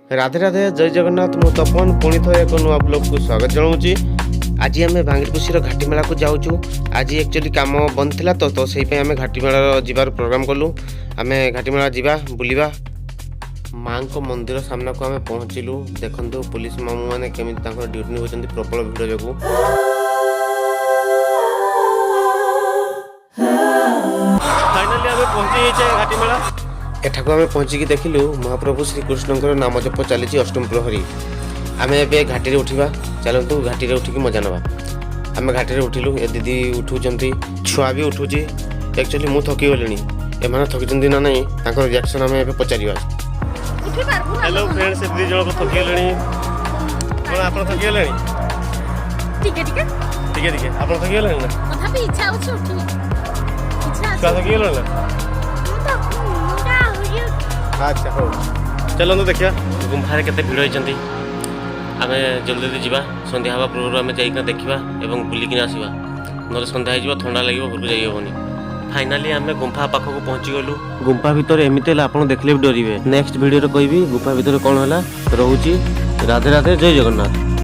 ରାଧେ ରାଧେ, ଜୟ ଜଗନ୍ନାଥ। ମୁଁ ତପନ, ପୁଣି ଥରେ ଏକ ନୂଆ ବ୍ଲଗକୁ ସ୍ୱାଗତ ଜଣାଉଛି। ଆଜି ଆମେ ବାଙ୍ଗିରିପୋଷିର ଘାଟିମେଳାକୁ ଯାଉଛୁ। ଆଜି ଆକ୍ଚୁଆଲି କାମ ବନ୍ଦ ଥିଲା ତ ସେଇ ପାଇଁ ଆମେ ଘାଟିମେଳାର ଯିବାର ପ୍ରୋଗ୍ରାମ କଲୁ। ଆମେ ଘାଟିମେଳା ଯିବା, ବୁଲିବା। ମାଙ୍କ ମନ୍ଦିର ସାମ୍ନାକୁ ଆମେ ପହଞ୍ଚିଲୁ। ଦେଖନ୍ତୁ, ପୋଲିସ ମାମୁମାନେ କେମିତି ତାଙ୍କର ଡ୍ୟୁଟି ନେଉଛନ୍ତି ପ୍ରବଳ ଭିଡ଼ ଯୋଗୁଁ। ଫାଇନାଲି ଆମେ ପହଞ୍ଚି ଯାଇଛେ ଘାଟିମେଳା। ଏଠାକୁ ଆମେ ପହଞ୍ଚିକି ଦେଖିଲୁ, ମହାପ୍ରଭୁ ଶ୍ରୀକୃଷ୍ଣଙ୍କର ନାମ ଜପ ଚାଲିଛି ଅଷ୍ଟମ ପ୍ରହରୀ। ଆମେ ଏବେ ଘାଟିରେ ଉଠିବା। ଚାଲନ୍ତୁ, ଘାଟିରେ ଉଠିକି ମଜା ନେବା। ଆମେ ଘାଟିରେ ଉଠିଲୁ। ଏ ଦିଦି ଉଠୁଛନ୍ତି, ଛୁଆ ବି ଉଠୁଛି। ଆକ୍ଚୁଆଲି ମୁଁ ଥକିଗଲିଣି, ଏମାନେ ଥକିଛନ୍ତି ନା ନାହିଁ, ତାଙ୍କର ରିଆକ୍ସନ୍ ଆମେ ଏବେ ପଚାରିବା। ହ୍ୟାଲୋ ଫ୍ରେଣ୍ଡ, ସେ ଦି ଜଣକ ଥକିଗଲେଣି। କ'ଣ, ଆପଣ ଥକିଗଲେଣି? ଟିକେ ଟିକେ। ଟିକେ ଟିକେ। ଆପଣ ଥକିଗଲେଣି ନା? ତଥାପି ଇଚ୍ଛା ଅଛି ଉଠି, ଇଚ୍ଛା ଛୁଆ ଅଛି। ଥକିଗଲେଣି ନା? ମୁଁ ତ ମୁଁ ତ ଆହୁରି। ଆଚ୍ଛା, ହଉ, ଚାଲନ୍ତୁ ଦେଖିବା ଗୁମ୍ଫାରେ କେତେ ଭିଡ଼ ହେଇଛନ୍ତି। ଆମେ ଜଲ୍ଦି ଜଲ୍ଦି ଯିବା। ସନ୍ଧ୍ୟା ହେବା ପୂର୍ବରୁ ଆମେ ଯାଇକିନା ଦେଖିବା ଏବଂ ବୁଲିକିନା ଆସିବା, ନହେଲେ ସନ୍ଧ୍ୟା ହେଇଯିବ, ଥଣ୍ଡା ଲାଗିବ, ଘରକୁ ଯାଇ ହେବନି। ଫାଇନାଲି ଆମେ ଗୁମ୍ଫା ପାଖକୁ ପହଞ୍ଚିଗଲୁ। ଗୁମ୍ଫା ଭିତରେ ଏମିତି ହେଲେ ଆପଣ ଦେଖିଲେ ବି ଡରିବେ। ନେକ୍ସଟ ଭିଡ଼ିଓରେ କହିବି ଗୁମ୍ଫା ଭିତରେ କ'ଣ ହେଲା। ରହୁଛି, ରାଧେ ରାଧେ, ଜୟ ଜଗନ୍ନାଥ।